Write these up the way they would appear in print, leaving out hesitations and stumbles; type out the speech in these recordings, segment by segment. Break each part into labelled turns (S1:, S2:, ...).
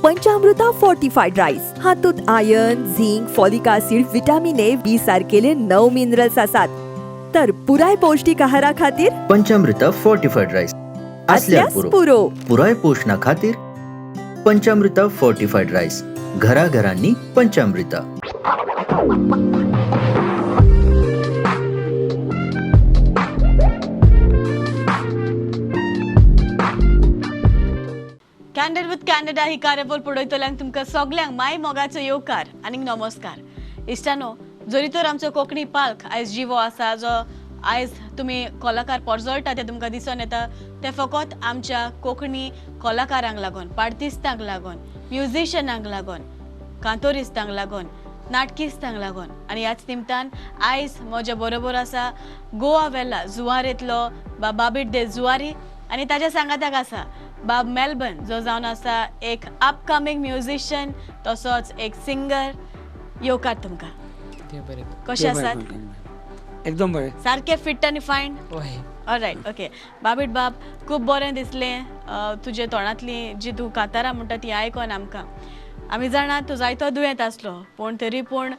S1: पंचामृता fortified rice हातूंत iron, zinc, folic acid, vitamin A, B सारकेले 9 minerals आसात। तर पुराय पौष्टिक आहारा खातीर
S2: पंचामृता फोर्टिफाईड राईस
S1: असल्यास
S2: असल्यार पुरो।
S1: पुरो।
S2: पुराय पोषणा खातीर पंचामृता फोर्टिफाईड राईस, घराघरांनी पंचामृता।
S3: कॅन्डीड विथ कॅनडा ही कार्यावळ पळयतल्यांक तुमकां सगल्यांक माय मोगाचो येवकार आनी नमस्कार। इश्टानो, जरी तर आमचो कोंकणी पाल्क आयज जिवो आसा, जो आयज तुमी कलाकार परजळटा ते तुमकां दिसून येता, ते फकत आमच्या कोंकणी कलाकारांक लागून, पार्टिस्तांक लागून, म्युजिशनांक लागून, कांतोरिस्तांक लागून, नाटकिस्तांक लागून। आनी ह्याच निमतान आयज म्हज्या बरोबर आसा गोवा वेला जुवारेंतलो बाब बाबीट दे जुवारी आनी ताज्या सांगाताक आसा बाब मेलबर्न, जो जावन आसा एक अपकमींग म्युजिशन तसोच एक सिंगर। येवकार तुमकां। कशें आसात?
S4: एकदम बरें,
S3: सारकें फिट आनी फायन। All right, okay. बाबीट बाब, खूब बरें दिसलें तुजे तोंडांतली जी तूं कांतारां म्हणटा ती आयकोन आमकां। आमी जाणा तूं जायतो दुयेंत आसलो, पूण तरी पूण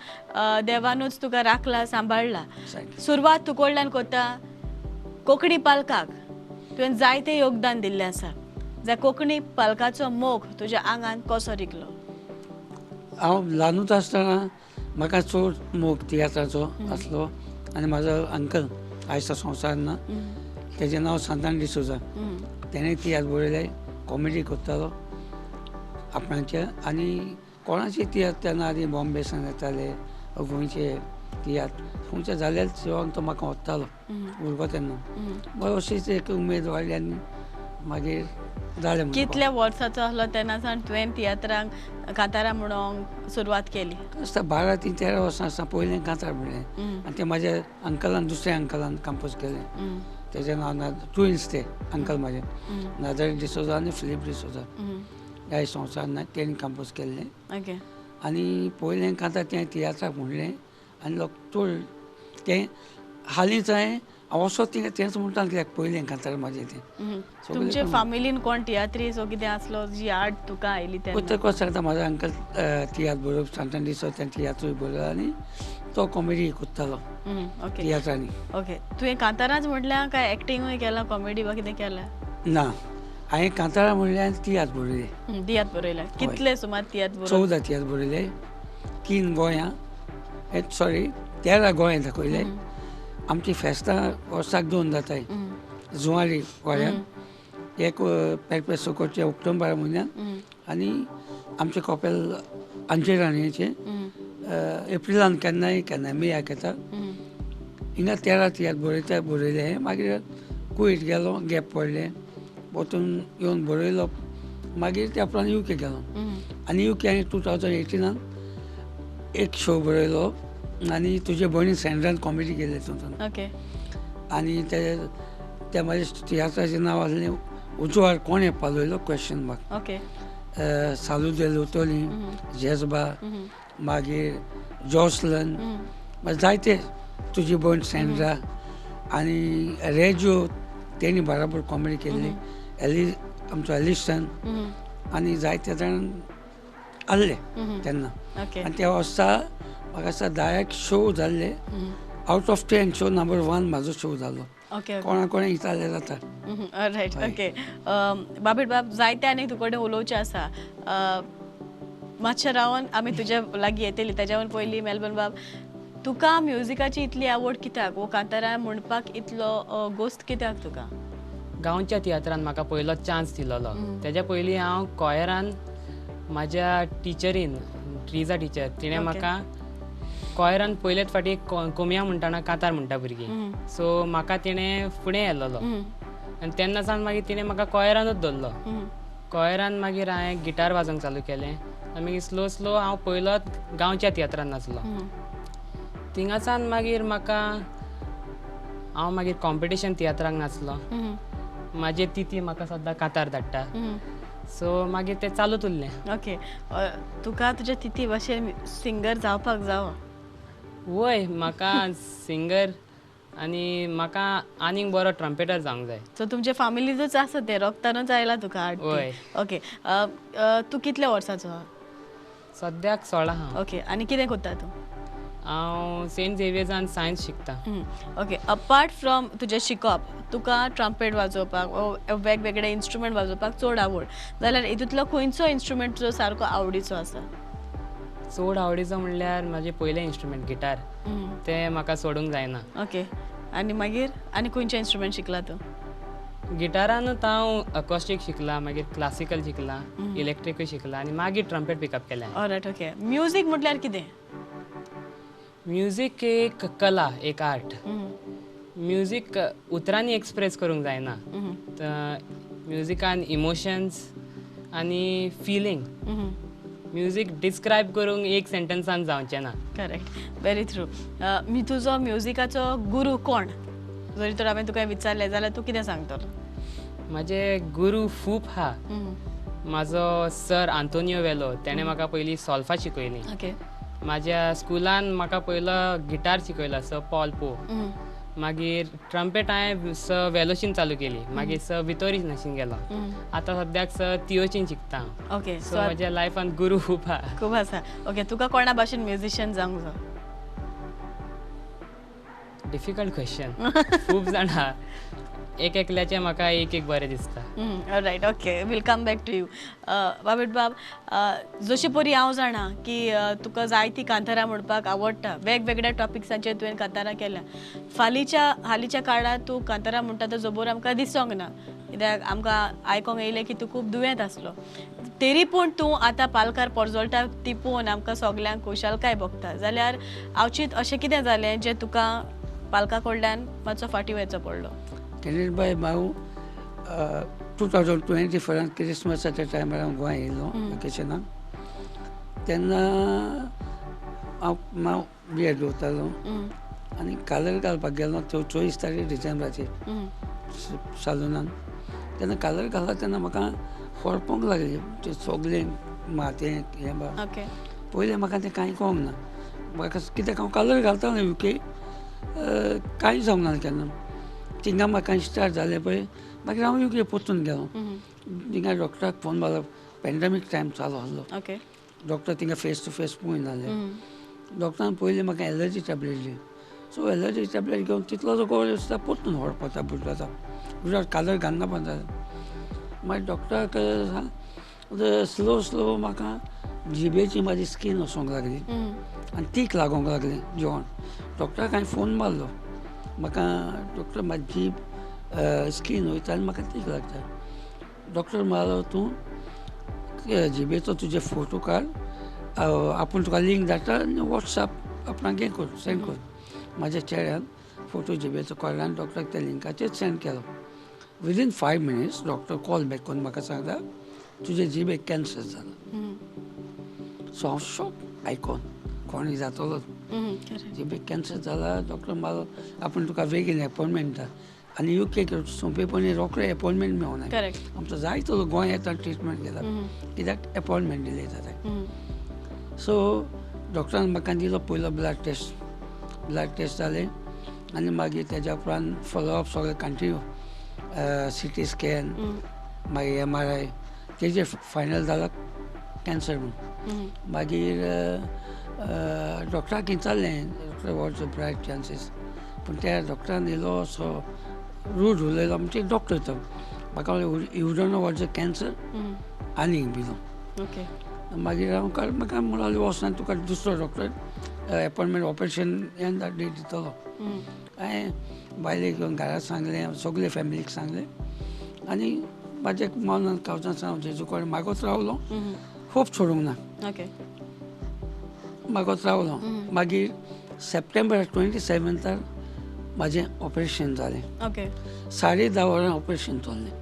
S3: देवानूच तुका राखला, सांबाळला। सुरवात तूं कडल्यान करता, कोंकणी पालकाक तुवें जायतें योगदान दिल्लें आसा। जा कोंकणी पालकाचो मोग तुज्या आंगान कसो रिगलो?
S4: हांव ल्हानूच आसतना म्हाका चड मोग तियात्राचो आसलो आनी म्हाजो अंकल आयज तो संवसार ना, तेजें नांव सांतान डिसोजा, तेणें तियात्र बरयले, कॉमेडी करतालो आपणाचे। आनी कोणाचे तियात्र तेन्ना आदी बॉम्बे सावन येताले, गोंयचे तियात्र खंयचे जाल्यार शिवांक तो म्हाका वतालो भुरगो तेन्ना। बरो अशीच एक उमेद वाडली आनी मागीर जालें।
S3: कितल्या वर्साचो आसलो तेन्ना सावन तुवें तियात्रांक कांतारां म्हणूंक सुरवात केली?
S4: आसता 12, 13, 13 वर्सां आसतना पयलें कांतार म्हणलें आनी तें म्हाज्या अंकलान, दुसऱ्या अंकलान कंपोज केलें। तेजें नांव ट्विन्स, ते अंकल म्हाजे नाजरी डिसोजा आनी फिलीप डिसोजा, ह्या संवसार ना, तेणी कंपोज केल्लें। आनी पयलें कांतार तें तियात्राक म्हणलें आनी लोक चड तें हालींच हांवें वचत थिंगा तेंच म्हणटा कित्याक पयलें कांतार म्हाजें तें।
S3: तुमचे फामिलीन कोण तियात्रीस वो कितें आसलो जी आर्ट तुका आयली तेन्ना?
S4: कसो सांगता, म्हाजो अंकल तियात्र बरोवप, सांतान डिसोजा तें तियात्रूय बरोवप आनी तो कॉमेडी करतालो तियात्रांनी।
S3: ओके, तुवें कांतारांच म्हणल्यार काय एक्टिंगूय केलां, कॉमेडी वा कितें केलां?
S4: ना, हांवें कांतारां म्हणलें आनी तियात्र बरयले।
S3: तियात्र बरयले? कितले सुमार तियात्र बरोवप?
S4: 14 तियात्र बरयले, 3 गोंयां, सॉरी 13 गोंयां दाखयले। आमची फेस्तां वर्साक 2 जाताय, जुवारी वाड्यान एक पेरपेसोकोचे ऑक्टोबर म्हयन्यान आनी आमचें कपेल आमचे राणयेचें एप्रिलान केन्नाय केन्नाय मेयाक येता। हिंगा 13 तियात्र बरयता बरयले। मागीर कुवेट गेलो, गॅप पडलें, वचून येवन बरयलो। मागीर त्या उपरांत युके गेलो आनी युके हांवें 2018 एक शो बरयलो आनी तुजे भयणी सँड्रान कॉमेडी केल्ली तितून। आनी ते म्हाज्या तियात्राचें नांव आसलें उजवाड कोणें पालयलो क्वेश्चन मार्क। सालू दे लुतोली, जेजबा, मागीर जॉसलन, जायते तुजी भयण सँड्रा आनी रेजो, तेणी बराबर कॉमेडी केल्ली, एली आमचो एलिसन आनी जायते जाण आसले तेन्ना। आनी त्या वर्सा म्हाका दिसता 10 शो जाल्ले, आउट ऑफ 10 शो नंबर 1 म्हाजो शो जालो। कोणा कोणा विचारलें जाता।
S3: All right, okay. बाबीट बाब, जायते आनी तुजे कडेन उलोवचें आसा, मातशें रावन आमी तुज्या लागीं येतली। ताज्या पयलीं मेलबर्न बाब, तुका म्युजिकाची इतली आवड कित्याक? वो कांतारां म्हणपाक इतलो गोस्त कित्याक तुका?
S5: गांवच्या तियात्रान म्हाका पयलो चान्स दिलोलो। तेज्या पयलीं हांव कॉयरान म्हाज्या टिचरीन, ट्रिजा टिचर, तिणें म्हाका कॉयरान पयलेच फावटी कोमिया म्हणटाना कांतार म्हणटा भुरगीं, सो म्हाका तिणें फुडें येयलोलो आनी तेन्ना सावन मागीर तिणें म्हाका कॉयरानूच दवरलो। कॉयरान मागीर हांवें गिटार वाजोवंक चालू केलें आनी मागीर स्लो स्लो हांव पयलोच गांवच्या तियात्रान नाचलो। थिंगासान मागीर म्हाका हांव मागीर कॉम्पिटिशन तियात्राक नाचलो। म्हाजे तिती म्हाका सद्दां कांतार धाडटा, सो मागीर तें चालूच उरलें।
S3: ओके, तुका तुज्या तिती भशेन सिंगर जावपाक जावो?
S5: वय, म्हाका सिंगर आनी म्हाका आनीक बरो ट्रम्पेटर जावंक जाय.
S3: सो तुमचे फामिलीतूच आसा तें, रोगतानूच आयला तुका आर्ट.
S5: वय.
S3: ओके, तूं कितल्या वर्साचो आहा?
S5: सद्याक 16 आहा.
S3: ओके, आनी कितें करता तूं?
S5: हांव सेंट झेवियर्सान सायन्स शिकता.
S3: ओके, अपार्ट फ्रॉम तुजें शिकप, तुका ट्रम्पेट वाजोवपाक वेगवेगळे इन्स्ट्रुमेंट वाजोवपाक चड आवड जाल्यार हितूंतलो खंयचो इन्स्ट्रुमेंट तुजो सारको आवडीचो आसा?
S5: चड आवडीचो म्हणल्यार म्हाजें पयलें इन्स्ट्रुमेंट गिटार, तें म्हाका सोडूंक जायना.
S3: ओके, आनी मागीर आनी खंयचें इन्स्ट्रुमेंट शिकला तूं?
S5: गिटारानूच हांव अकॉस्टीक शिकला, मागीर क्लासिकल शिकला, इलेक्ट्रिकूय शिकला आनी मागीर ट्रम्पेट पिकअप केलें.
S3: All right, okay. म्युजीक म्हटल्यार कितें?
S5: म्युजीक एक कला, एक आर्ट. म्युजीक उतरांनी एक्सप्रेस करूंक जायना. म्युजिकान इमोशन्स आनी फिलींग, म्युजीक डिस्क्रायब करूंक एक सेंटन्सान जावचें ना.
S3: Correct, very true. तुजो म्युजिकाचो गुरू कोण? जरी तर हांवें तुका विचारलें जाल्यार तूं कितें सांगतलो?
S5: म्हाजे गुरू खूब आहा. म्हाजो सर आंतोनियो वेलो, तेणें म्हाका पयलीं सोल्फा शिकयली.
S3: ओके.
S5: म्हाज्या स्कुलान म्हाका पयलो गिटार शिकयलो सर पॉल पो. मागीर ट्रम्पेट हांवें सर वेलोशीन चालू केली, मागीर सर वितोरीनाशीन गेलो, आतां सद्याक सर तियोशीन शिकता हांव.
S3: ओके,
S5: सो म्हज्या लायफान गुरू खूब आहा.
S3: खूब आसा. ओके, तुका कोणा भाशेन म्युजिशियन जावंक जाय?
S5: Difficult question. खूब जाणां, एक एकल्याचें म्हाका एक एक बरें दिसता.
S3: Alright, okay, we'll come back to you. Babette बाब, जशें परी हांव जाणा की तुका जायतीं कांतारां म्हणपाक आवडटा, वेगवेगळ्या टॉपिक्सांचेर तुवें कांतारां केल्या. फालीच्या हालींच्या काळार तूं कांतारां म्हणटा तो जबोर आमकां दिसोंक ना, कित्याक आमकां आयकोंक येयलें की तूं खूब दुयेंत आसलो. तरी पूण तूं आतां पालकार पोरजोळटा ती पळोवन आमकां सगल्यांक खुशालकाय भोगता. जाल्यार आवचीत अशें कितें जालें जें तुका पालका कडल्यान मातसो फाटीं वचचो पडलो?
S4: केनेट बाय, हांव 2024 क्रिसमसाच्या टायमार हांव गोंया येयलो वेकेशनाक. तेन्ना हांव माव बियर दवरतालो आनी कालर घालपाक गेलो तो 24 तारीख डिसेंबराचेर सालूनान. तेन्ना कालर घाला तेन्ना म्हाका फोडपोंक लागली ते सगळें मातयें हें. पयलें म्हाका तें कांय कळोंक ना, म्हाका कित्याक हांव कालर घालतालो युके, कांय जावंक ना केन्ना. थिंगा म्हाका स्टार्ट जालें पळय, मागीर हांव युके परतून गेलो. थिंगा डॉक्टराक फोन मारलो, पेंडेमीक टायम चालू आसलो. डॉक्टर थिंगा फेस टू फेस पळोवन जाले. डॉक्टरान पयलीं म्हाका एलर्जी टॅबलेट दिली. सो एलर्जी टॅबलेट घेवन तितलो जो गोड दिसता परतून व्हडपता बुडटा, विदाउट कालर घालना पण जालें. मागीर डॉक्टराक स्लो स्लो म्हाका जिबेची म्हाजी स्कीन वचोंक लागली आनी तीक लागोंक लागली जेवण. डॉक्टराक हांवें फोन मारलो, म्हाका डॉक्टर म्हाजी जीब स्कीन वयता आनी म्हाका तीक लागता. डॉक्टर म्हणालो तूं जिबेचो तुजे फोटो काड, आपूण तुका लिंक धाडटा आनी वॉट्सॅप आपणाक हें कर, सेंड कर. म्हाज्या चेड्यान फोटो जिबेचो काडला आनी डॉक्टराक त्या लिंकाचेर सेंड केलो. Within 5 minutes doctor call back करून म्हाका सांगता तुजे जिबेक कॅन्सर जाला. सो हांव शॉक आयकोन, कोणूय जातलो जिबेक कॅन्सर जाला. डॉक्टर म्हाका आपूण तुका बेगीन एपॉयंटमेंट दिता आनी युके सोंपेपणी रोखडे एपॉयंटमेंट मेळना. आमचो जायतो लोक गोंय येता ट्रिटमेंट घेता, कित्याक एपॉयंटमेंट डिले जाता. सो डॉक्टरान म्हाका दिलो पयलो ब्लड टेस्ट. ब्लड टेस्ट जालें आनी मागीर तेज्या उपरांत फॉलोअप सगळें कंटिन्यू, सिटी स्कॅन, मागीर MRI, तेजेर फायनल जाला कॅन्सर म्हणून. मागीर डॉक्टराक विचारलें, doctor what's the bright chances, पूण त्या डॉक्टरान इल्लो असो रूड उलयलो. म्हणजे डॉक्टर तो म्हाका म्हणलें you don't know what's the cancer आनीक बिलो. मागीर हांव म्हाका म्हणलें वचना तुका दुसरो डॉक्टर एपॉयंटमेंट ऑपरेशन हें डेट दितलो. हांवें बायलेक घेवन घरा सांगलें, सगळे फॅमिलीक सांगलें आनी म्हाज्या मनान कावचान सांग जेजू कडेन मागत रावलो, होप सोडूंक ना, मागत रावलो. मागीर सप्टेंबर 27 म्हाजें ऑपरेशन जालें. 10:30 वरां ऑपरेशन चल्लें.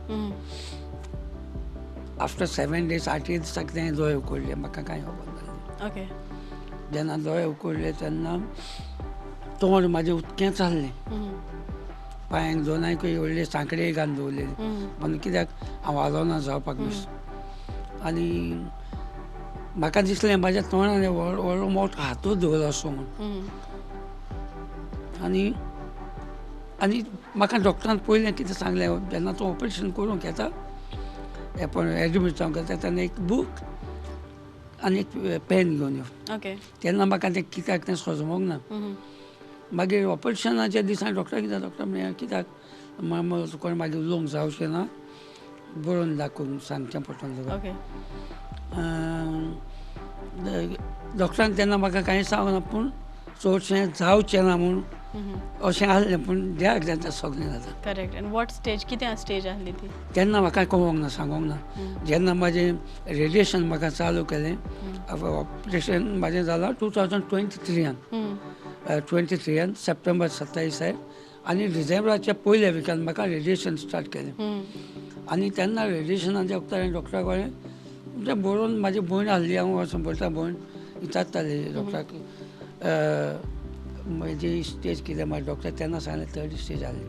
S4: आफ्टर 7 days 8 दिसाक तें दोळे उकडले, म्हाका कांय खबर जालें. जेन्ना दोळे उकडले तेन्ना तोंड म्हाजें उदकें चल्लें, पांयांक दोनांयकूय व्हडले सांकडे घालून दवरलेले म्हणून, कित्याक हांव हालोना जावपाक न्हय. आनी म्हाका दिसलें म्हाज्या तोंडान व्हडलो मोठो हातूच दवरलो असो म्हूण. आनी आनी म्हाका डॉक्टरान पयलें कितें सांगलें जेन्ना तूं ऑपरेशन करूंक येता पण एडमीट जावंक येता तेन्ना एक बूक आनी एक पेन घेवन यो.
S3: ओके.
S4: तेन्ना म्हाका तें कित्याक तें सोजमोंक ना. मागीर ऑपरेशनाच्या दिसा डॉक्टर कितें डॉक्टर म्हणलें कित्याक तुका मागीर उलोवंक जावचें ना बरोवन दाखोवन सांगचें पडटलें तुका.
S3: ओके.
S4: डॉक्टरान तेन्ना म्हाका कांय सांगना पूण चडशें जावचें ना म्हूण अशें आसलें पूण देवाक जाता सगळें जाता.
S3: करेक्ट. आनी what stage कितें स्टेज आसली ती
S4: तेन्ना म्हाका कळोंक ना सांगोंक ना. जेन्ना म्हाजें रेडिएशन म्हाका चालू केलें ऑपरेशन म्हाजें जालां 2023 23 सप्टेंबर 27 आनी डिसेंबराच्या पयल्या विकान म्हाका रेडिएशन स्टार्ट केलें. आनी तेन्ना रेडिएशनाच्या वखदार डॉक्टरा कडेन म्हणजे बरोवन म्हाजी भयण आसली हांव वचून पळयता भयण विचारताली डॉक्टराक म्हजी स्टेज कितें म्हाज्या डॉक्टर तेन्ना सांगलें थर्ड स्टेज आसली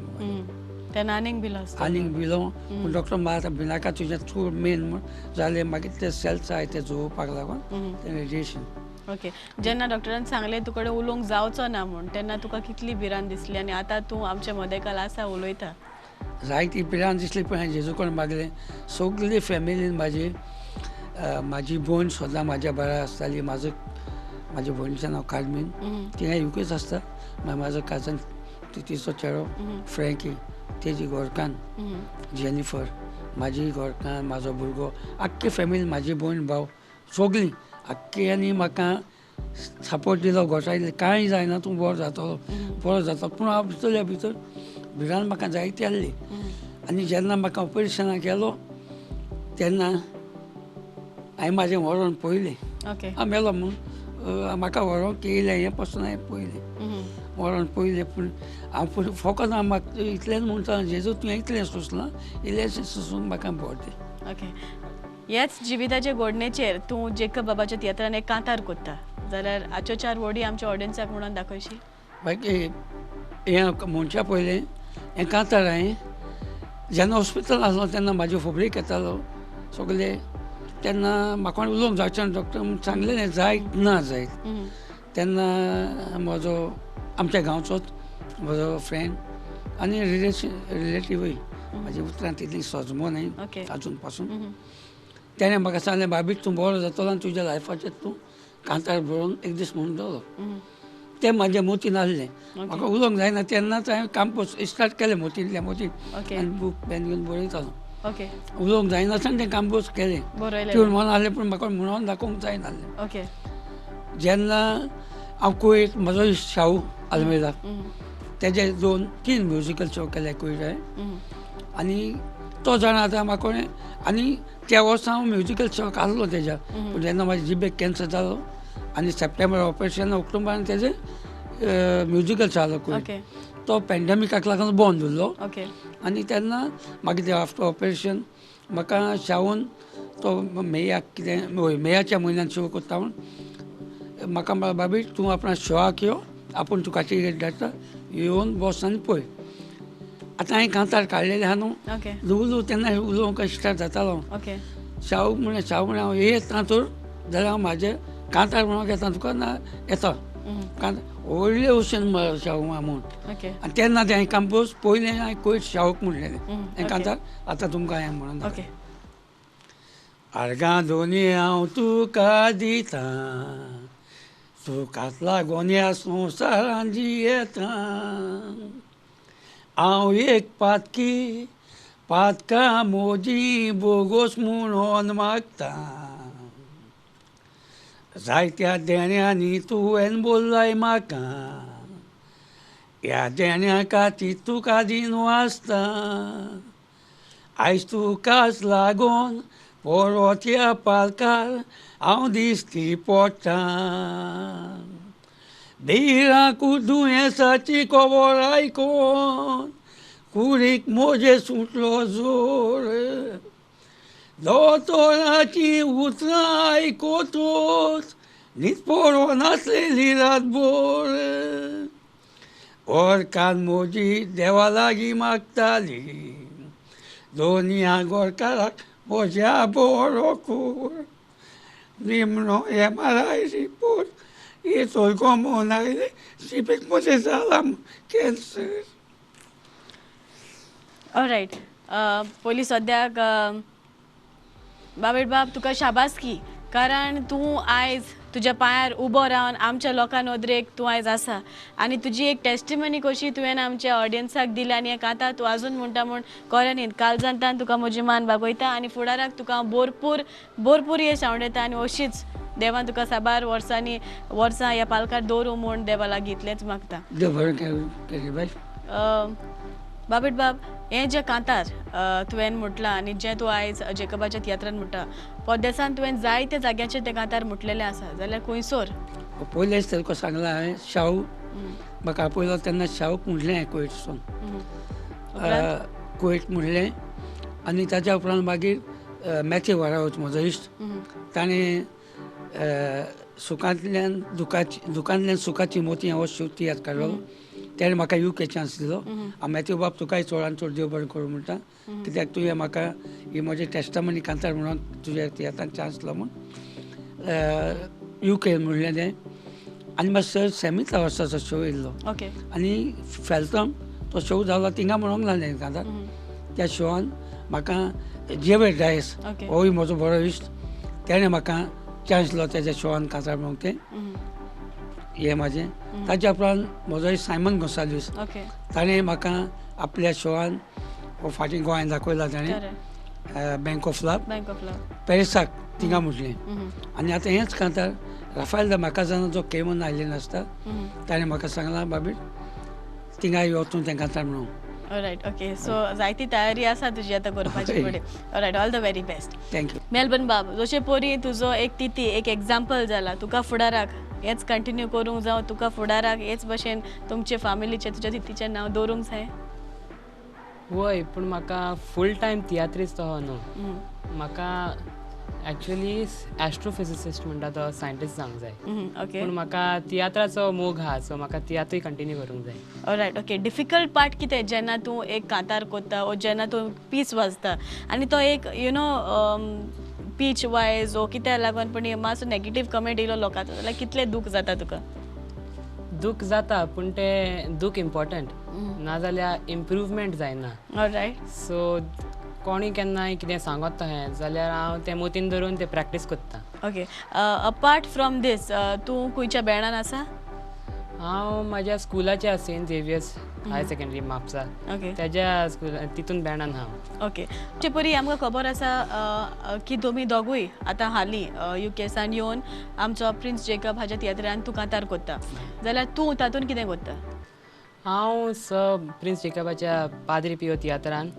S3: तेन्ना आनीक बिलो
S4: आनीक बिलो पूण डॉक्टर म्हाका आतां भिनाका तुजें चड मेन म्हूण जालें मागीर ते सेल्स आहाय ते जुळोवपाक लागून तें रेडिएशन.
S3: ओके. जेन्ना डॉक्टरान सांगलें तुकडे उलोवंक जावचो ना म्हूण तेन्ना तुका कितली भिरांत दिसली आनी आतां तूं आमच्या मदेकाल आसा उलयता?
S4: जायती भिरांत दिसली पण हांवें जेजू कडेन मागलें सगळी फॅमिलीन म्हाजी म्हाजी भयण सदां म्हाज्या बरा आसताली. म्हाजो म्हाज्या भयणीचें नांव कार्मीन तिणें युकेच आसता. मागीर म्हाजो काजन तिचो चेडो फ्रँकी तेजी घरकान्न जेनिफर म्हाजी घरकान्न म्हाजो भुरगो आख्खी फॅमिली म्हाजी भयण भाव सगळीं आख्खी म्हाका सपोर्ट दिलो घोटायले कांय जायना तूं बरो जातलो बरो जातलो. पूण हांव भितरल्या भितर भिरांत म्हाका जायती आसली. आनी जेन्ना म्हाका ऑपरेशनाक गेलो तेन्ना हांवें म्हाजें व्हरोन पळयलें हांव मेलो म्हूण म्हाका व्हरोंक येयलें हें पसून हांवें पळयलें व्हरोन पळयलें पूण हांव फकत हांव म्हाका इतलेंच म्हणटा जेजू तुवें इतलें सोंसलां इल्लेंशें सोंसून म्हाका बरें दी.
S3: ओके. ह्याच जिविताचे गोडणेचेर तूं जेकब बाबाच्या तियात्रान एक कांतार कोत्ता जाल्यार आच्यो चार वोडी आमच्या ऑडियन्साक म्हणून दाखयशी?
S4: बाकी हें म्हणच्या पयलें हें कांतार हांवें जेन्ना हॉस्पिटल आसलो तेन्ना म्हाजी फोबरीक येतालो सगळे तेन्ना म्हाका उलोवंक जावचें ना डॉक्टर म्हूण सांगलेलें जायत ना जायत तेन्ना म्हजो आमच्या गांवचोच म्हजो फ्रेंड आनी रिलेटिवूय म्हाजी उतरां तितलीं सजमो न्हय आजून पासून तेणें म्हाका सांगलें भाभी तूं बरो जातलो आनी तुज्या लायफाचेर तूं कांतार बरोवन एक दीस म्हणटलो. तें म्हाज्या मोतीन आसलें म्हाका उलोवंक जायना तेन्नाच हांवें काम स्टार्ट केलें मोतींतल्या मोतीन आनी बूक पेन घेवन बरयतालो. उलोवंक जायनासतना तें कंपोज केलें ट्यून म्हणून आसलें पूण म्हाका म्हणून दाखोवंक जायनासलें. जेन्ना हांव कुवेत म्हजो शाहू आल्मेदा तेजे 2-3 म्युजिकल शो केले कुवेत हांवें आनी तो जाणा आतां म्हाका कोणें आनी त्या वर्सा हांव म्युजिकल शोक आसलो तेज्या पूण जेन्ना म्हाज्या जिबेक कॅन्सर जालो आनी सप्टेंबर ऑपरेशन ऑक्टोबरान तेजें म्युजिकल शो आसलो कुवेत तो पॅन्डेमिकाक लागून बंद उरलो. आनी तेन्ना मागीर ते आफ्टर ऑपरेशन म्हाका शाहून तो मेयाक कितें हय मेयाच्या म्हयन्यान शो करता म्हूण म्हाका म्हणलें भाभी तूं आपणा शोआक यो आपूण तुका टिकेट धाडटा येवन बस आनी पळय. आतां हांवें कांतार काडलेलें आहा न्हू ल्हवू ल्हवू तेन्ना उलोवंक स्टार्ट जातालो. शाहू म्हणलें शाहू म्हणलें हांव येता तर जाल्यार हांव म्हाजें कांतार म्हणूंक येता तुका ना येता कांतार व्हडले भशेन शाहू म्हूण. आनी तेन्ना तें हांवें कंपोज पयलें हांवें कोयर शाहूक म्हणलेलें हें कांतार आतां तुमकां हांवें म्हणून. आर्गां दोनी हांव तुका दिता तुकाच लागून ह्या संवसारान जियेता हांव एक पातकी पातकां म्हजी बोगोस म्हणून मागता जायत्या देण्यांनी तुवें बोल्लाय म्हाका ह्या देण्या खातीर तुका दीन वाचता आयज तुकाच लागून परत ह्या पालकार हांव दिश्टी पडटा भिरांकूळ दुयेंसाची खबर आयकोन कुडीक म्हजे सुटलो जोर दोतोराची उतरां आयकतूच न्हीद पडोन नासलेली रातभर ओरकान म्हजी देवा लागीं मागताली दोनया गोरकाराक म्हज्या बरो कर निमणो MRI report येतोय कोमोन आयले शिपेक म्हजें जालां कॅन्सर.
S3: ऑलरायट, पयलीं सद्याक बाबेट बाब तुका शाबासकी, कारण तूं आयज तुज्या पांयार उबो रावन आमच्या लोकां नदरेक तूं आयज आसा आनी तुजी एक टेस्टिमनी कशी तुवें आमच्या ऑडियन्साक दिल्या आनी एक आतां तूं आजून म्हणटा म्हूण कोऱ्यांनी कालजांतान तुका म्हजी मान बागयता आनी फुडाराक तुका हांव भरपूर भरपूर येश आवडयता आनी अशीच देवान तुका साबार वर्सांनी वर्सां ह्या पालकार दवरूं म्हूण देवा लागीं इतलेंच मागता.
S4: देव बरें केली बाय.
S3: बाबेट बाब, हें जें कांतार तुवें म्हटलां आनी जें तूं आयज जेकबाच्या तियात्रान म्हणटा, परदेसान तुवें जायत्या जाग्यांचेर तें कांतार म्हटलेलें आसा, जाल्यार खंयसर?
S4: पयलेंच तुका सांगलां हांवें, शाहू म्हाका आपयलो तेन्ना शाहूक म्हणलें कुवेटसून, कुवेट म्हणलें आनी ताच्या उपरांत मागीर मॅथ्यू वारावच म्हजो इश्ट, ताणें सुखांतल्यान दुखाची, दुखांतल्यान सुखाची मोती हो शो तियात्र काडलो, तेणें म्हाका युके चान्स दिलो. हांव मॅथ्यू बाब तुकाय चडान चड देव बरें करूं म्हणटा, कित्याक तुवें म्हाका ही म्हजी टेस्टमनी कांतार म्हणून तुज्या तियात्रान चान्स दिलो म्हूण युके म्हणलें तें. आनी मातसो सॅमी फ्लावर्साचो शो येयल्लो आनी फेल्तम तो शो जालो थिंगा म्हणूंक लागलें कांतार. त्या शोआन म्हाका जेवेर डायस होय म्हजो बरो इश्ट, तेणें म्हाका चान्स दिलो तेज्या शोआन कांतार म्हणूंक तें हें म्हाजें. ताच्या उपरांत म्हजो सायमन गोंसाल्वीस, ताणें म्हाका आपल्या शोआन फाटीं गोंयांत दाखयला ताणें बँक ऑफ लव पॅरिसाक थिंगा म्हटलें. आनी आतां हेंच कांतार राफायल the माकाजाना जो केमन आयलेन आसता ताणें म्हाका सांगलां, बाबी थिंगा यो तूं तें कांतार म्हणून.
S3: ऑलरायट, ओके, सो जायती तयारी आसा तुजी आतां करपाची फुडें. Alright, all the very best.
S4: Thank you.
S3: Melbourne बाब, जशें परी तुजो एक तिती एक एग्जाम्पल जाला, तुका फुडाराक हेच कंटिन्यू करूंक जावं, तुका फुडाराक हेच भशेन तुमचे फामिलीचें तुज्या तितीचें नांव दवरूंक जाय?
S5: वय, पूण म्हाका फूल टायम तियात्रीस्त तो न्हू, म्हाका एक्चुअली एस्ट्रोफिजिसिस्ट म्हणटा तो सायंटिस्ट जावंक जाय, पूण म्हाका तियात्राचो मोग आहा, सो म्हाका तियात्रूय कंटिन्यू करूंक जाय.
S3: All right, okay. डिफिकल्ट पार्ट कितें जेन्ना तूं एक कांतार कोत्ता ओ जेन्ना तूं पीस वाजता आनी तो एक you know pitch wise वो कित्याक लागून पण मातसो नेगेटीव कमेंट येयलो लोकांचो जाल्यार कितलें दूख जाता तुका?
S5: दूख जाता, पूण तें दूख इम्पॉर्टंट, नाजाल्यार इम्प्रूवमेंट जायना.
S3: ऑलरायट,
S5: सो कोणी केन्नाय कितें सांगत तशें जाल्यार हांव तें मोतीन धरून तें प्रॅक्टीस करता.
S3: ओके, अपार्ट फ्रॉम these तूं खंयच्या बँडान आसा?
S5: हांव म्हाज्या स्कुलाच्या Saint Xavier's higher secondary Mapusa, तेज्या स्कुला तितून बँडान हांव.
S3: ओके, परी आमकां खबर आसा की तुमी दोगूय आतां हालीं युकेसान येवन आमचो प्रिन्स जेकब हाज्या तियात्रान तूं कांतार कोत्ता, जाल्यार तूं तातूंत कितें कोत्ता?
S5: हांव स प्रिन्स जेकबाच्या पाद्री पियो तियात्रान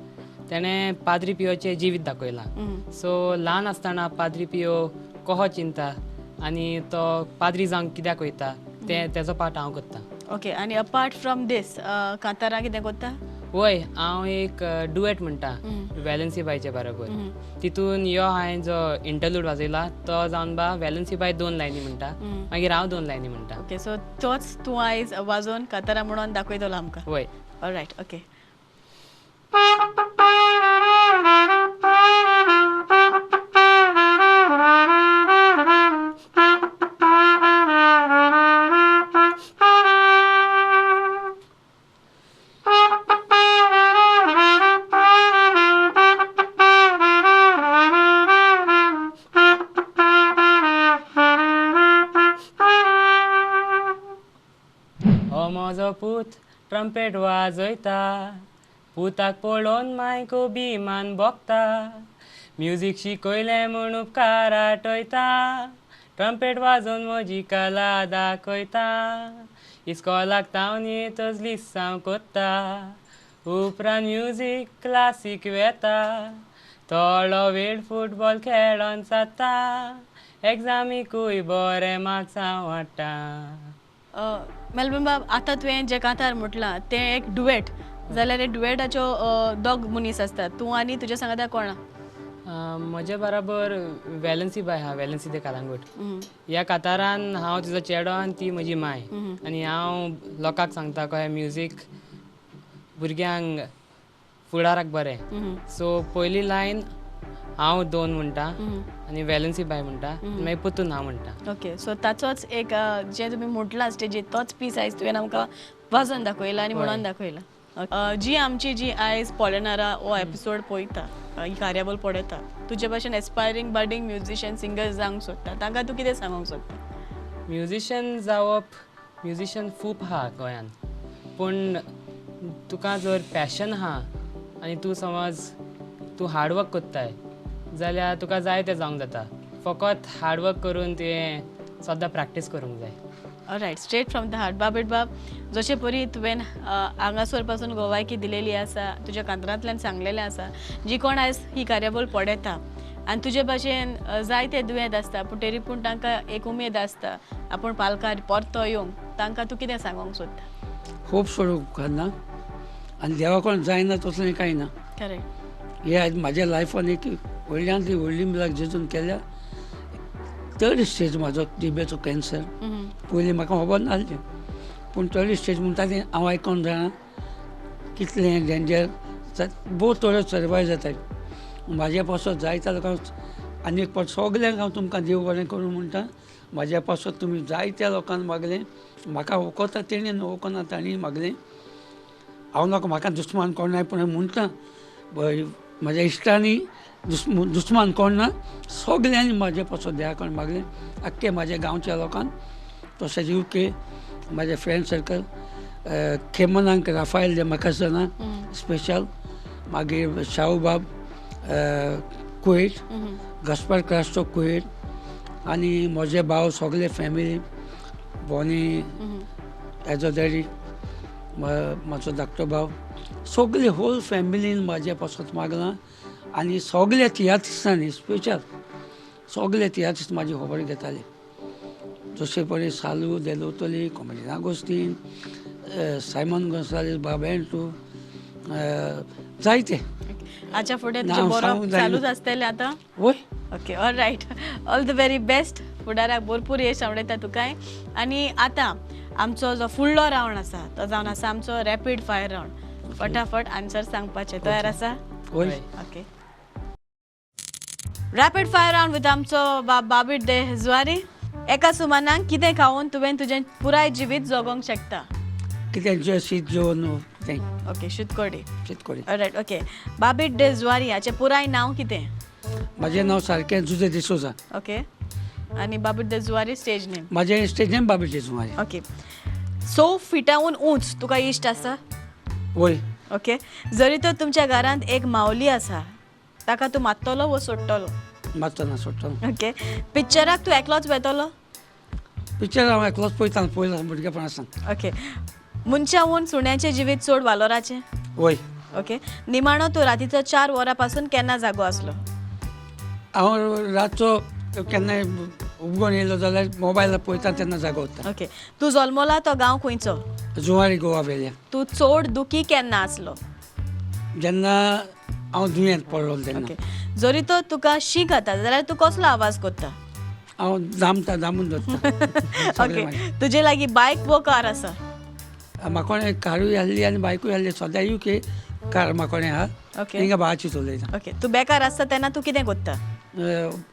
S5: तेणें पाद्री पियोचें जिवीत दाखयलां. सो ल्हान आसतना पाद्री पियो कसो चिंता आनी तो पाद्री जावंक कित्याक वयता तें तेजो पार्ट हांव करता.
S3: ओके, आनी अपार्ट फ्रॉम these कांतारां कितें कोत्ता?
S5: वय, हांव एक डुएट म्हणटा वेलन्सी बायच्या बरोबर, तितून यो हांवें जो इंटरलूड वाजयला तो जावन बा वेलन्सी बाय 2 लायनी म्हणटा, मागीर हांव 2 लायनी म्हणटा.
S3: ओके, सो तोच तूं आयज वाजोवन कांतारां म्हणून दाखयतलो आमकां?
S5: वय.
S3: All right, okay.
S5: हो म्हजो पूत ट्रम्पेट वाजयता, पुताक पळोवन मायक अभिमान भोगता, म्युजीक शिकयलें म्हूण उपकार आठयता, ट्रम्पेट वाजोवन म्हजी कला दाखयता, इस्कॉलाक तावन येतच लिसांव कोत्ता, उपरांत म्युजीक क्लासीक वेता, थोडो वेळ फुटबॉल खेळोन जाता, एग्जामीकूय बरे मार्क्स हांव हाडटा.
S3: मेलबर्न बाब, आतां तुवें जें कांतार म्हटलां तें एक डुएट, जाल्यार हे डुएटाच्यो दोग मनीस आसता, तूं आनी तुज्या सांगाता कोणा?
S5: म्हजे बराबर वेलन्सी बाय आहा, वेलन्सी दे कालांगूट. ह्या कातारान हांव तिजो चेडो आनी ती म्हजी माय, आनी हांव लोकांक सांगता कशें म्युजीक भुरग्यांक फुडाराक बरें. सो पयली लायन हांव 2 म्हणटा आनी वेलन्सी बाय म्हणटा, मागीर परतून हांव म्हणटा.
S3: ओके, सो ताचोच एक जें तुमी म्हटलां स्टेजीर तोच पीस आयज तुवें आमकां वाजोवन दाखयला आनी म्हणून दाखयला. जी आमची जी आयज पळयणारा हो एपिसोड पळयता, ही कार्यावळ पळयता, तुजे भाशेन एस्पायरींग बडींग म्युझिशियन सिंगर जावंक सोदता, तांकां तूं कितें सांगूंक सोदता?
S5: म्युझिशियन जावप, म्युझिशियन खूब आहा गोंयान, पूण तुका जर पॅशन आहा आनी तूं समज तूं हार्डवर्क कोत्ताय जाल्यार तुका जाय तें जावंक जाता. फकत हार्डवर्क करून तुवें सद्दां प्रॅक्टीस करूंक जाय.
S3: Right, straight from the heart. Babette बाब, जशे परी तुवें हांगासर पासून गोवायकी दिलेली आसा, तुज्या कांतरांतल्यान सांगलेलें आसा, जी कोण आयज ही कार्यावळ पळयता आनी तुजे भाशेन जायते दुयेंत आसता, पूण तरी पूण तांकां एक उमेद आसता आपूण पालकार परतो येवंक, तांकां तूं कितें सांगूंक सोदता?
S4: खूब सोडूंक उपकारना आनी देवा कोण जायना तसलें कांय ना.
S3: करेक्ट.
S4: हे आयज म्हाज्या लायफान एक व्हडल्यांतली व्हडली मिलाक जेजून केल्या. थर्ड स्टेज म्हाजो जिबेचो कॅन्सर, पयलीं म्हाका खबर नासलें, पूण थर्ड स्टेज म्हणटा तें हांव आयकोन जाणा कितलें डेंजर, भोव थोडे सर्वायव जाताय. म्हाज्या पासत जायत्या लोकांक आनी एक पावट सगल्यांक हांव तुमकां देव बरें करूं म्हणटा. म्हाज्या पासत तुमी जायत्या लोकांक मागलें, म्हाका वळखता तेणी, वळखना तांणी मागलें. हांव नाका म्हाका दुस्मान कोण ना, पूण म्हणटा म्हाज्या इश्टांनी दुस्मान कोण ना, सगल्यांनी म्हाजे पासत देवा कडेन मागलें, आख्खे म्हाज्या गांवच्या लोकांक, तशेंच युके म्हाजे फ्रेंड सर्कल, खेमनांक राफायल दे म्हाका स्पेशल, मागीर शाहूबाब कुवेट, गस्पर क्रास्टो कुवेट, आनी म्हजे भाव सगळे फॅमिली, बोनी एजो डॅडी, म्हजो धाकटो भाव, सगळे होल फॅमिलीन म्हाजे पासत मागलां. आनी सगळे तियात्रिस्तांनी स्पेशल सगळे तियात्रिस्त म्हाजी खबर घेताले, जशे पळय सालू देलोतली, कॉमेडियन आगोस्तीन, सायमन गोन्सालीस, बाब एंटू, जायते.
S3: आच्या फुडें तुजें बरोवप चालूच आसतलें आतां?
S4: वय.
S3: Okay, all right, all the very best. फुडाराक भरपूर येश आवडयता तुकाय. आनी आतां आमचो जो फुडलो रावंड आसा तो जावन आसा आमचो रॅपीड फायर रावंड. फटाफट आन्सर सांगपाचे. तयार आसा?
S4: वय.
S3: Okay, rapid fire round with आमचो बाब बाबीट दे जुवारी. एका सुमानाक कितें खावन तुवें तुजें पुराय जिवीत जगोंक शकता?
S4: कितें जें शीत जेवन तें.
S3: ओके, शीतकोडी.
S4: शीतकोडी.
S3: Right, okay. बाबीट दे जुवारी हाचें पुराय नांव कितें?
S4: म्हाजें नांव सारकें जुजे डिसोजा.
S3: ओके, आनी बाबीट दे जुवारी स्टेज नेम?
S4: म्हाजें स्टेज नेम बाबीट दे जुवारी.
S3: ओके, 100 फिटाहून उंच तुका इश्ट आसा?
S4: वय.
S3: ओके, जरी तर तुमच्या घरांत एक मावली आसा, ताका तूं मारतलो वो सोडटलो?
S4: मारतो ना, सोडटलो.
S3: ओके, पिक्चराक तूं एकलोच वेतलो?
S4: पिक्चर हांव एकलोच पळयता, पळयला भुरगेपणा सावन.
S3: ओके, मनशाहून सुण्याचें जिवीत चड वालोराचें?
S4: वय.
S3: ओके, निमाणो तूं रातीचो 4 वरां पासून केन्ना जागो आसलो?
S4: हांव रातचो केन्नाय उबगण येयलो जाल्यार मोबायल पळयता तेन्ना जागो उरता.
S3: ओके, तूं जल्मला तो गांव खंयचो?
S4: जुवारी गोवा वेल्या.
S3: तूं चड दुखी केन्ना आसलो?
S4: जेन्ना हांव दुयेंत पडलो तेन्ना.
S3: ओके, जरी तर तुका शीक जाता जाल्यार तूं कसलो आवाज करता?
S4: हांव दामता, दामून दवरता.
S3: ओके, तुजे लागीं बायक वो कार आसा?
S4: म्हाका कारूय आहली आनी बायकूय आहली, सद्या युके कार म्हाका आहा.
S3: ओके.
S4: हिंगा भावाची चलयता.
S3: ओके, तूं बेकार आसता तेन्ना तूं कितें करता?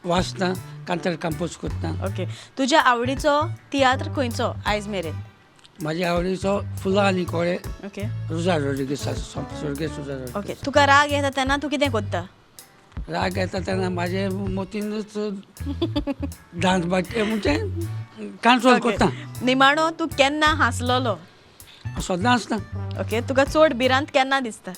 S4: वाचता, कांतार कंपोज करता.
S3: ओके, तुज्या आवडीचो तियात्र खंयचो आयज मेरेन?
S4: म्हाज्या आवडीचो फुलां आनी कोळे.
S3: ओके.
S4: रुजार रोड्रिगीस, स्वर्गेस्त रुजार रोड्रिगीस.
S3: ओके, तुका राग येता तेन्ना तूं कितें करता?
S4: राग येता तेन्ना म्हाजे मतीनूच डांस बाकी म्हणजे कंट्रोल करता.
S3: निमाणो तूं केन्ना हांसलोलो?
S4: सदां आसता.
S3: ओके, तुका चड भिरांत केन्ना दिसता?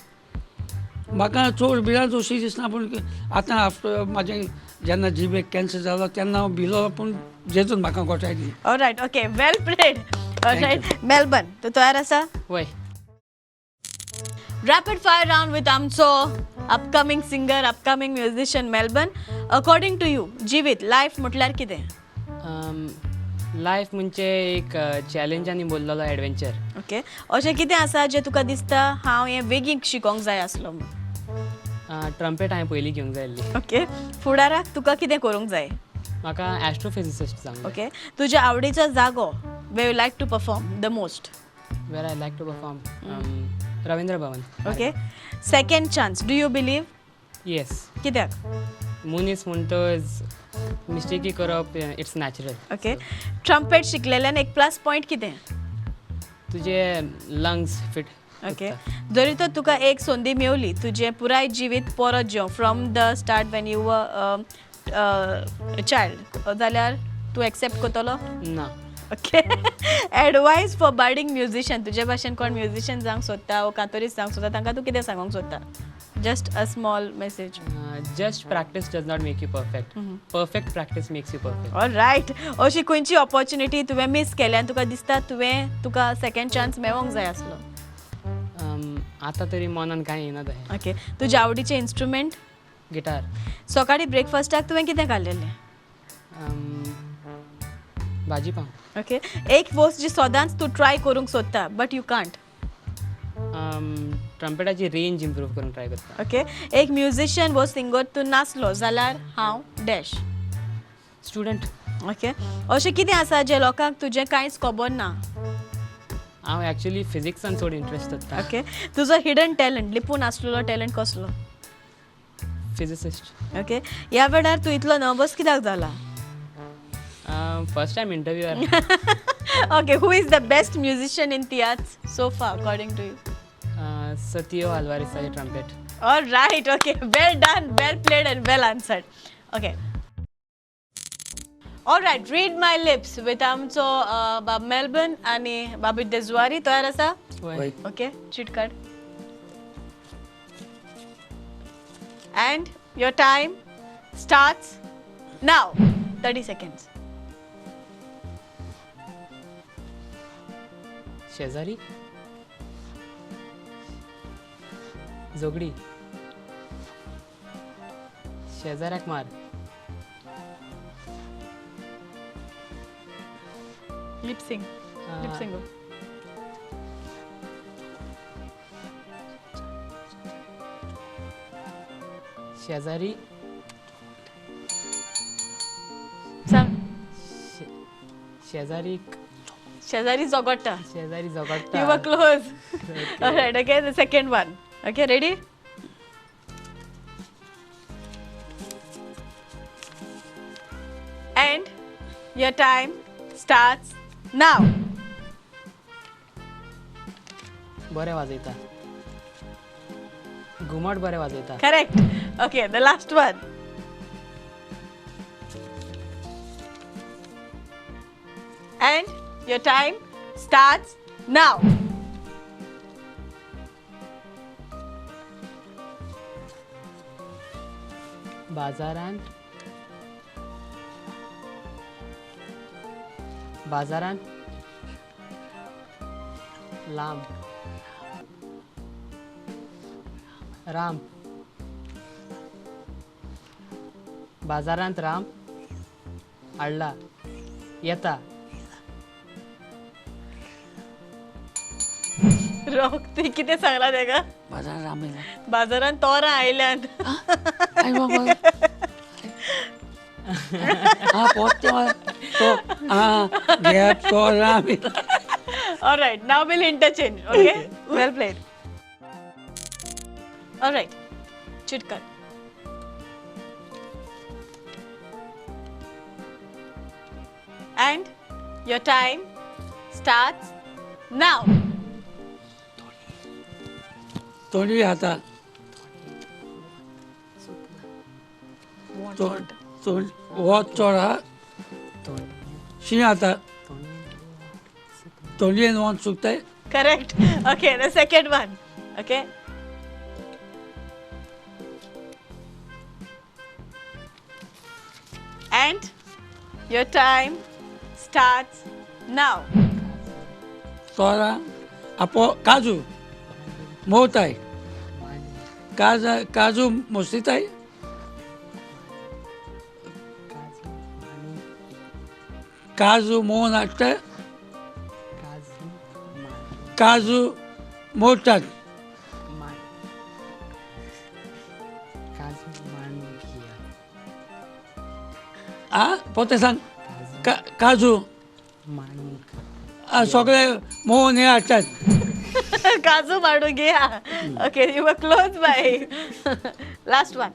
S4: म्हाका चड भिरांत अशी दिसना, पूण आतां आफ्टर म्हाजें जेन्ना जिबेक कॅन्सर जालो तेन्ना हांव भिलो, पूण जेजून म्हाका गोठाय दिली.
S3: Alright, okay, well played. Alright Melbourne, तूं तयार आसा?
S5: वय.
S3: रॅपीड फायर रावंड विथ आमचो upcoming singer, upcoming musician Melbourne. According to you, जिवीत, लायफ म्हटल्यार कितें?
S5: लायफ म्हणजे एक चॅलेंजांनी भरलेलो एडवेंचर.
S3: ओके, अशें कितें आसा जें तुका दिसता हांव हें बेगीन शिकोंक जाय आसलो म्हूण?
S5: ट्रम्पेट हांवें पयलीं घेवंक जाय आसली.
S3: ओके, फुडाराक तुका कितें करूंक जाय?
S5: म्हाका एस्ट्रोफिजिसिस्ट जावंक जाय.
S3: ओके, तुज्या आवडीचो जागो where you like to perform the most?
S5: Where I like to perform, Ravindra Bhavan.
S3: Okay, second chance do you believe?
S5: Yes.
S3: कित्याक?
S5: मनीस म्हणटच मिस्टेकी करप it's natural.
S3: Okay, trumpet शिकलेल्यान एक प्लस पॉयंट कितें?
S5: तुजे लंग्स फिट
S3: ओके, जरी तर तुका एक संदी मेवली तुजें पुराय जिवीत परत जेवं from the start when you child, जाल्यार तूं एक्सेप्ट करतलो?
S5: ना.
S3: Okay, advice for budding musician, तुजे भाशेन कोण म्युजिशियन जावंक सोदता वो कातोरीस्त जावंक सोदता तांकां तूं कितें सांगूंक सोदता? Just a small message.
S5: Just practice does not make you perfect, perfect practice makes you perfect.
S3: All right, अशी खंयची ऑपॉर्च्युनिटी तुवें मीस केल्या आनी तुका दिसता तुवें तुका सेकंड चान्स मेळोंक जाय आसलो?
S5: आतां तरी मनान कांय येना तशें.
S3: ओके, तुज्या आवडीचें इन्स्ट्रुमेंट?
S5: गिटार.
S3: सकाळी ब्रेकफास्टाक तुवें कितें खाल्लेलें?
S5: भाजी पाव.
S3: ओके, एक वस्त जी सदांच तूं ट्राय करूंक सोदता बट you can't?
S5: ट्रम्पेटाची रेंज इम्प्रूव करूंक ट्राय करता.
S3: ओके, एक म्युजिशियन वो सिंगर तूं नासलो जाल्यार हांव डॅश?
S5: स्टुडंट.
S3: ओके, अशें कितें आसा जें लोकांक तुजें कांयच खबर ना?
S5: हांव एक्चुली फिजिक्सान चड इंट्रस्ट दवरता.
S3: ओके, तुजो हिडन टॅलंट, लिपून आसलेलो टॅलंट कसलो?
S5: फिजिसिस्ट.
S3: ओके, ह्या वेळार तूं इतलो नर्वस कित्याक जाला?
S5: First time interviewer.
S3: Okay, who is the best musician in tiatr so far according to you?
S5: सतियो आल्वारीसाचे trumpet.
S3: All right, okay, well done, well played and well answered. Okay. All right, read my lips with आमचो बाब Melbourne आनी बाबी देजुआरी. तयार आसा?
S4: वय.
S3: Okay, chit card. And your time starts now. 30 seconds.
S5: शेजारी, झगडी, शेजाऱ्याक मार.
S3: Lip sync. Lip sync.
S5: शेजारी.
S3: सांग.
S5: शेजारी.
S3: शेजारी झगडटा.
S5: शेजारी झगडटा.
S3: You were close. All right, okay, the second one. Okay, ready? And your time starts now.
S5: बरें वाजयता, घुमट बरें वाजयता.
S3: Correct. Okay, the last one. And your time starts now.
S5: बाजारांत, बाजारांत लांब राम, बाजारांत राम हाडला येता.
S3: रोक, तुवें कितें सांगलां तेका?
S4: बाजार रामेला.
S3: बाजारांत तोरां आयल्यान.
S4: आई बाबा, हा पोते तो हा गॅप तो रामेला.
S3: All right, now we'll interchange. Okay, well played. All right, chit cut. And your time starts now.
S4: तोंडी हातात तोंड तोंड वत चड आहा शीं आता तोंडयेन वत सुकताय.
S3: Correct. Okay, the second one. Okay. And your time starts now.
S4: तोरां आपो काजू मोवताय काजू मोसिताय काजू मोवन हाडटा काजू मोडटात. आ पोते सांग काजू सगळे मोवन हे हाडटात.
S3: काजू मांडू घ्या. Okay, you were close by. Last one.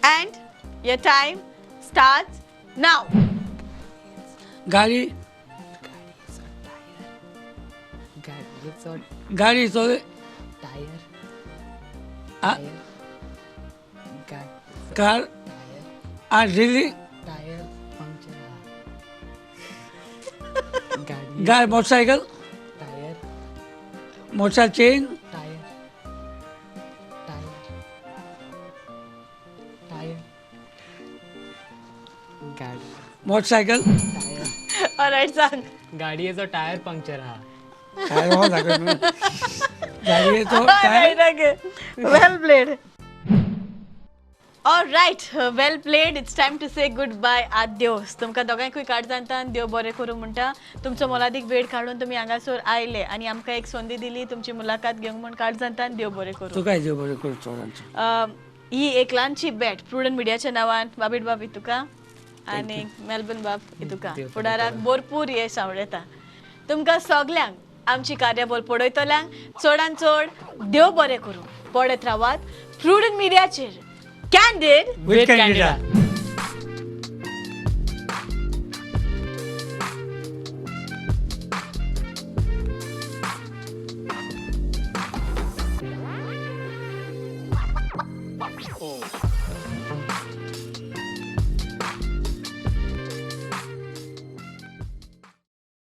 S3: And your time starts now.
S4: गाडी
S5: गाडयेचो
S4: गाडयेचो
S5: टायर.
S4: आ?
S5: टायर.
S4: कार.
S5: टायर.
S4: आ रिली.
S5: टायर पंक्चर आहा. गाडी.
S4: गाय motorcycle.
S5: Tyre.
S4: Motorcycle chain.
S5: Tyre tyre tyre गाडी.
S4: मोटरसायकल.
S5: टायर.
S3: ऑलरायट, सांग.
S5: गाडयेचो टायर पंक्चर आहा.
S4: टायर हो दाखय न्हू. गाडयेचो tyre.
S3: Well played. All right, well played. It's time to say goodbye, adios. तुमकां दोगांयकूय काळजांतान देव बरें करूं म्हणटा. तुमचो मोलादीक वेळ काडून तुमी हांगासर आयले आनी आमकां एक संदी दिली तुमची मुलाखत घेवंक म्हूण काळजांतान देव बरें करूं.
S4: तुकाय देव बरें करूं चोरांचो.
S3: ही एक ल्हानशी भेट प्रुडंट मिडियाच्या नांवान बाबीट बाब तुका आनी मेलबर्न बाब तुका.
S5: देव बरें.
S3: फुडाराक भरपूर येस आवडटा तुमकां सगल्यांक. आमची कार्यावळ पळयतल्यांक चडान चड देव बरें करूं. पळयत रावात प्रुडंट मिडियाचेर कॅन्डीड
S4: विथ कॅन्डिडा.